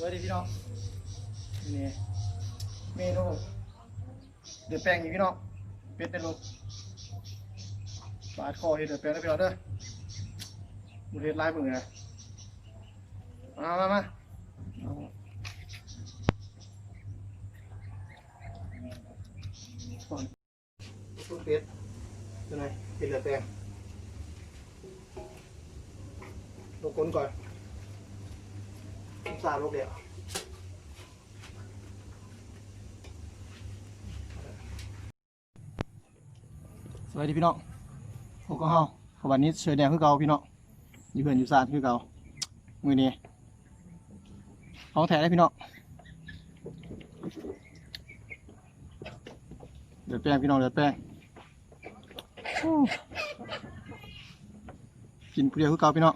ສະບາຍດີພີ່ນ້ອງ ນີ້ເມນູເດືອດແປ້ງນີ້ພີ່ນ້ອງ ເປັດເດີລູກ ບາດຄໍເຮັດເດືອດແປ້ງເດີພີ່ນ້ອງເດີ ບໍ່ໄດ້ເຮັດຫຼາຍມື້ແລ້ວ ມາ ມາ ມາ ສູດເດັດ ຕົວນີ້ເຮັດເດືອດແປ້ງ ລົກກົ້ນກ່ອນ ສາດລົກແລ້ວ. ສະບາຍດີພີ່ນ້ອງ ພົບກັບເຮົາ ຄຳຫວັນນິດ ແຊນແນວ ຄືເກົ່າພີ່ນ້ອງ ຢູ່ເຮືອນຢູ່ຊານຄືເກົ່າ ມື້ນີ້ຂອງແທ້ເດ້ພີ່ນ້ອງ. ເດືອດແປ້ງພີ່ນ້ອງ ເດືອດແປ້ງ ໂອ້ ກິນຜູ້ດຽວຄືເກົ່າພີ່ນ້ອງ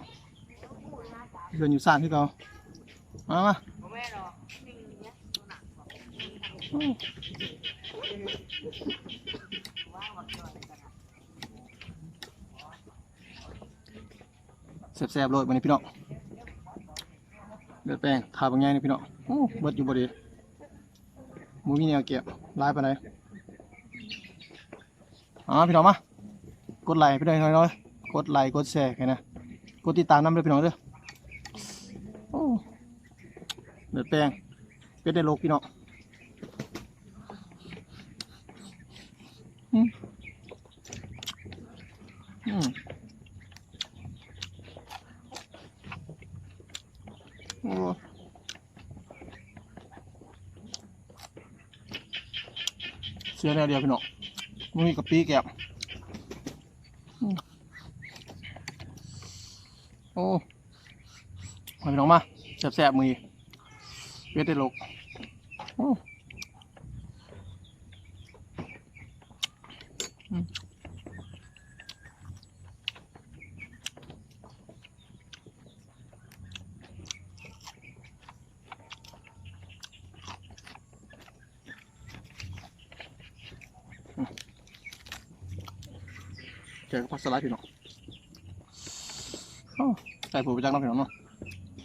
ເຮືອນຢູ່ຊານຄືເກົ່າ ມາ ມາ ໂອ້ ແຊບໆໂລດບັດນີ້ພີ່ນ້ອງ ເດືອດແປ້ງ ຖາດບັກໃຫຍ່ນີ້ພີ່ນ້ອງ ໂອ້ ເບິດຢູ່ບໍ່ດີ ບໍ່ມີແນວກຽມຫຼາຍປານໃດ ເອົາ ມາພີ່ນ້ອງມາ ກົດໄລໃຫ້ພີ່ນ້ອງໜ້ອຍ ກົດໄລກົດແຊໃຫ້ນະ ກົດຕິດຕາມນຳເດີພີ່ນ້ອງເດີ ໂອ້ ເດືອດແປ້ງ ເປັດໄດ້ໂລກພີ່ນ້ອງ ອືມ ອືມ ໂອ້ ເສຍແນວດຽວພີ່ນ້ອງ ບໍ່ມີກະປິແກມ ອືມ ໂອ້ ມາພີ່ນ້ອງມາ ແຊບໆມື້ນີ້ ເປັດໄດ້ໂລກ ໂອ້ ອືມ ແກງກັບຜັກສະໄລພີ່ນ້ອງ ໂອ້ ໄກ່ຜູ້ໄປຈັກເນາະພີ່ນ້ອງເນາະ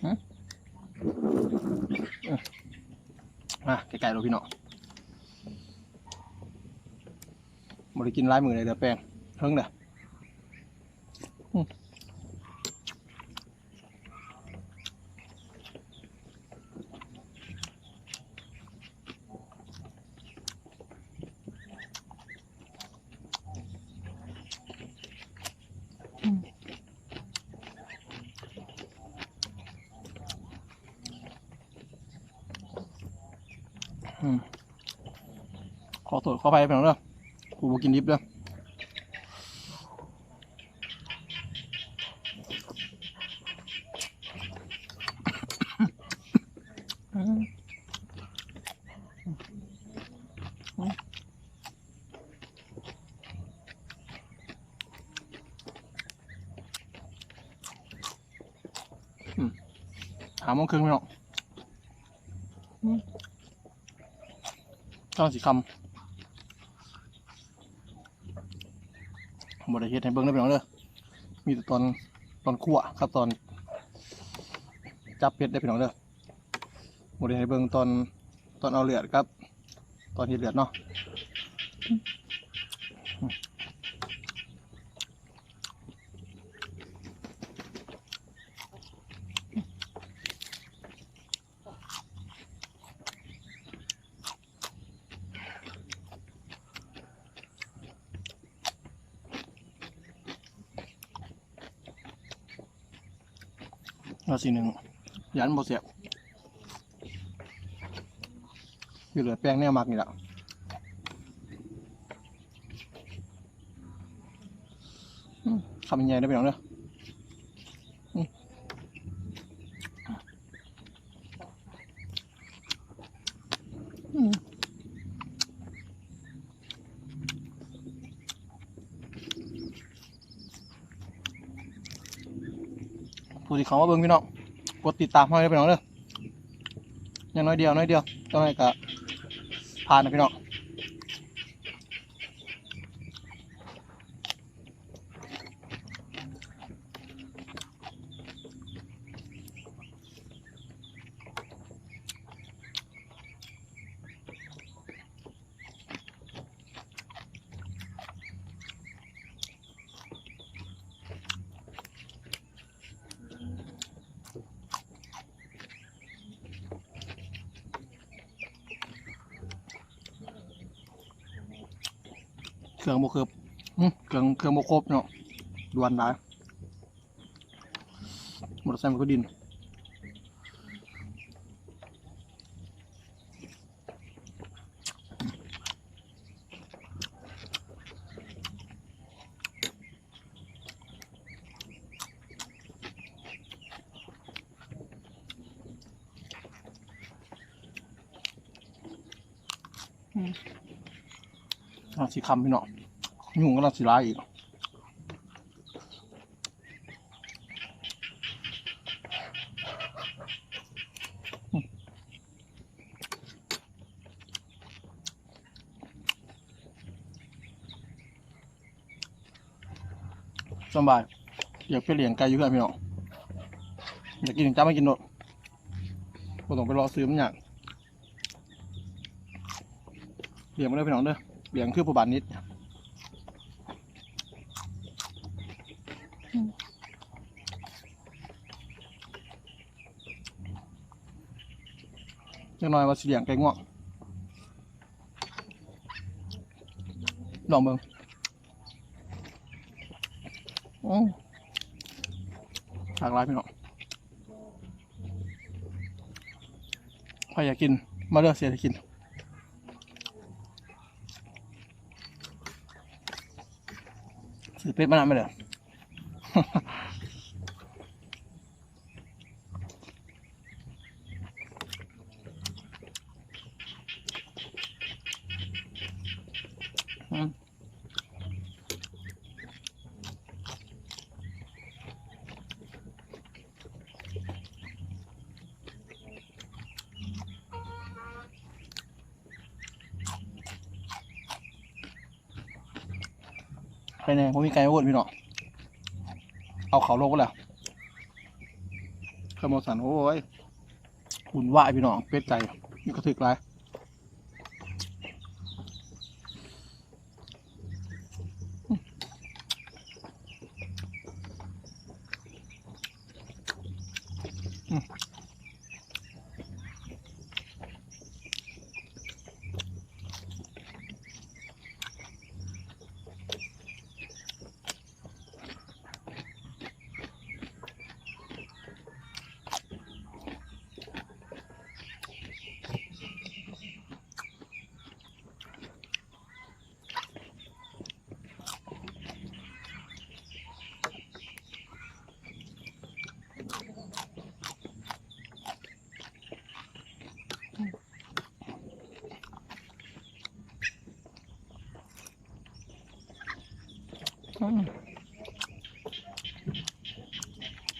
ຫື ເອີ ມາໃກ້ໆໂລດພີ່ນ້ອງ ບໍ່ໄດ້ກິນຫຼາຍມື້ເລີຍ ເດືອດແປ້ງ ເຫິງເດີ ອືມ. ອືມ ຂໍໂທດຂໍອະໄພເດີພີ່ນ້ອງເດີ ຜູ້ບໍ່ກິນດິບເດີ. ອືມ ຫ້າໂມງເຄິ່ງແລ້ວເນາະ ອືມ ກຳລັງຊິຄ່ຳ ບໍ່ໄດ້ເຮັດໃຫ້ເບິ່ງເດີພີ່ນ້ອງເດີ ມີແຕ່ຕອນ ຕອນຂົ້ວກັບຕອນຈັບເປັດເດີພີ່ນ້ອງເດີ ບໍ່ໄດ້ໃຫ້ເບິ່ງຕອນ ຕອນເອົາເລືອດກັບຕອນເຮັດເລືອດເນາະ. ວ່າຊິໜຶ້ງ ຢ້ານບໍ່ແຊບ ຢູ່ເຫຼືອແປ້ງແນວມັກນີ້ລະ ອືມ ຄຳໃຫຍ່ໆເດີພີ່ນ້ອງເດີ ອືມ. ອືມ ຜູ້ທີ່ເຂົ້າມາເບິ່ງພີ່ນ້ອງ ກົດຕິດຕາມເຮົາເດີພີ່ນ້ອງເດີ ຍັງໜ້ອຍດຽວ ໜ້ອຍດຽວ ຈັກໜ້ອຍກະຜ່ານນະພີ່ນ້ອງ. ເຄື່ອງບໍ່ເຄີບ ຫຶ ເຄື່ອງ ເຄື່ອງບໍ່ຄົບເນາະ ດ່ວນຫຼາຍ ມໍເຕີໄຊມັນກໍດິນ. ອືມ ກຳລັງຊິຄ່ຳພີ່ນ້ອງ ຍຸງກຳລັງຊິຫຼາຍອີກ. ສຳບາຍ ຢາກໄປລ້ຽງໄກ່ຢູ່ເຮືອນພີ່ນ້ອງ ຢາກກິນຫຍັງຈັບມາກິນໂລດ ບໍ່ຕ້ອງໄປເລາະຊື້ ມັນຍາກ. ລ້ຽງມາເດີພີ່ນ້ອງເດີ ລ້ຽງຄືພໍ່ບ້ານນິດ. ຈັກໜ່ອຍວ່າຊິລ້ຽງໄກ່ງວງ ລອງເບິ່ງ. ໂອ້ ຫຼາກຫຼາຍພີ່ນ້ອງ ໃຜຢາກກິນ ມາເດີ ຊິເຮັດໃຫ້ກິນ. ຊື້ເປັດມານຳແມ່ເດີ. ອືມ. ໃຄແນ່ບໍ່ມີໄກ່ມາວົນພີ່ນ້ອງ ເອົາເຂົ້າລົງໄປແລ້ວ. ຄັນບໍ່ຊັ້ນ ໂອ້ຍ ວຸ່ນວາຍພີ່ນ້ອງ ເປັດໄກ່ ມີກະທຶກຫຼາຍ. ອືມ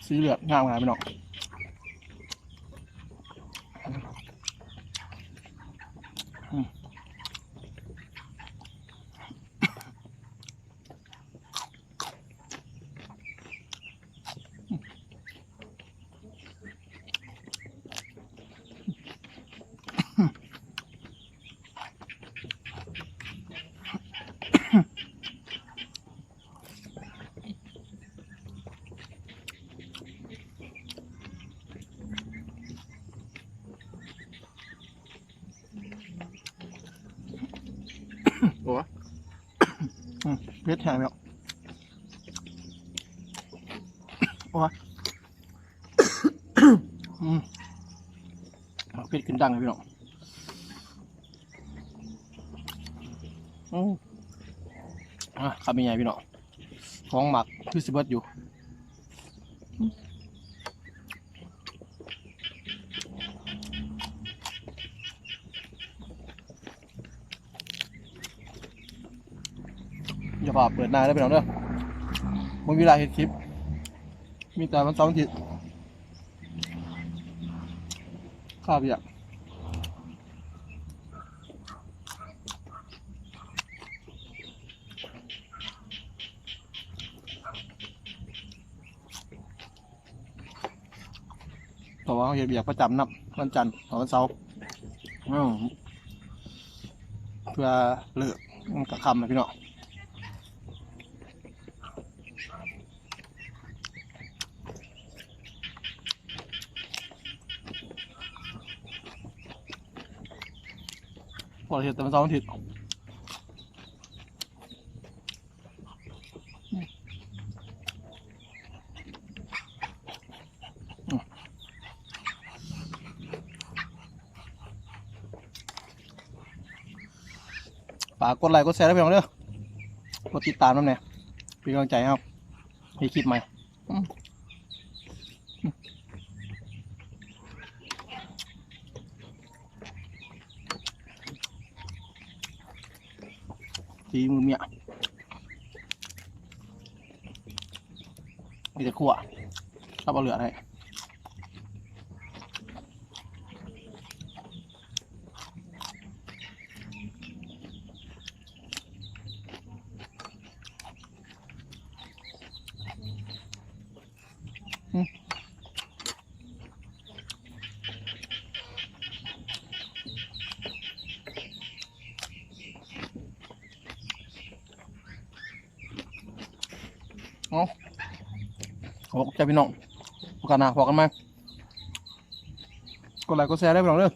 ສີເລືອດງາມຂະໜາດພີ່ນ້ອງ. ອືມ. ໂອ້ຍ ອືມ ເຜັດແຮງແລ້ວ ໂອ້ຍ ອືມ ເຜັດຂຶ້ນດັງເລີຍພີ່ນ້ອງ. ໂອ້ ອາ ຄຳໃຫຍ່ໆ ພີ່ນ້ອງ ຂອງໝາກຄືຊິເບິດຢູ່. ຢ່າພາເປີດໜ້າເດີພີ່ນ້ອງເດີ ບໍ່ມີເວລາເຮັດຄລິບ ມີແຕ່ວັນເສົາວັນອາທິດ ຄາວຽກ. ເພາະວ່າເຮົາເຮັດວຽກປະຈຳນຳ ວັນຈັນ ວັນເສົາ ອືມ ເພື່ອເລີກ ມັນກະຄ່ຳແລ້ວພີ່ນ້ອງ. ພໍເຮັດແຕ່ວັນເສົາວັນອາທິດ. ຝາກກົດໄລກົດແຊເດີພີ່ນ້ອງເດີ ກົດຕິດຕາມນຳແດ່ ເປັນກຳລັງໃຈໃຫ້ເຮົາເຮັດຄລິບໃໝ່. ອືມ ສີມືເມຍ ມີແຕ່ຂົ້ວ ສັບເອົາເລືອດໃຫ້. ເອົາ ຂອບໃຈພີ່ນ້ອງ ໂອກາດໜ້າພໍ້ກັນໃໝ່ ກົດໄລກົດແຊເດີພີ່ນ້ອງເດີ.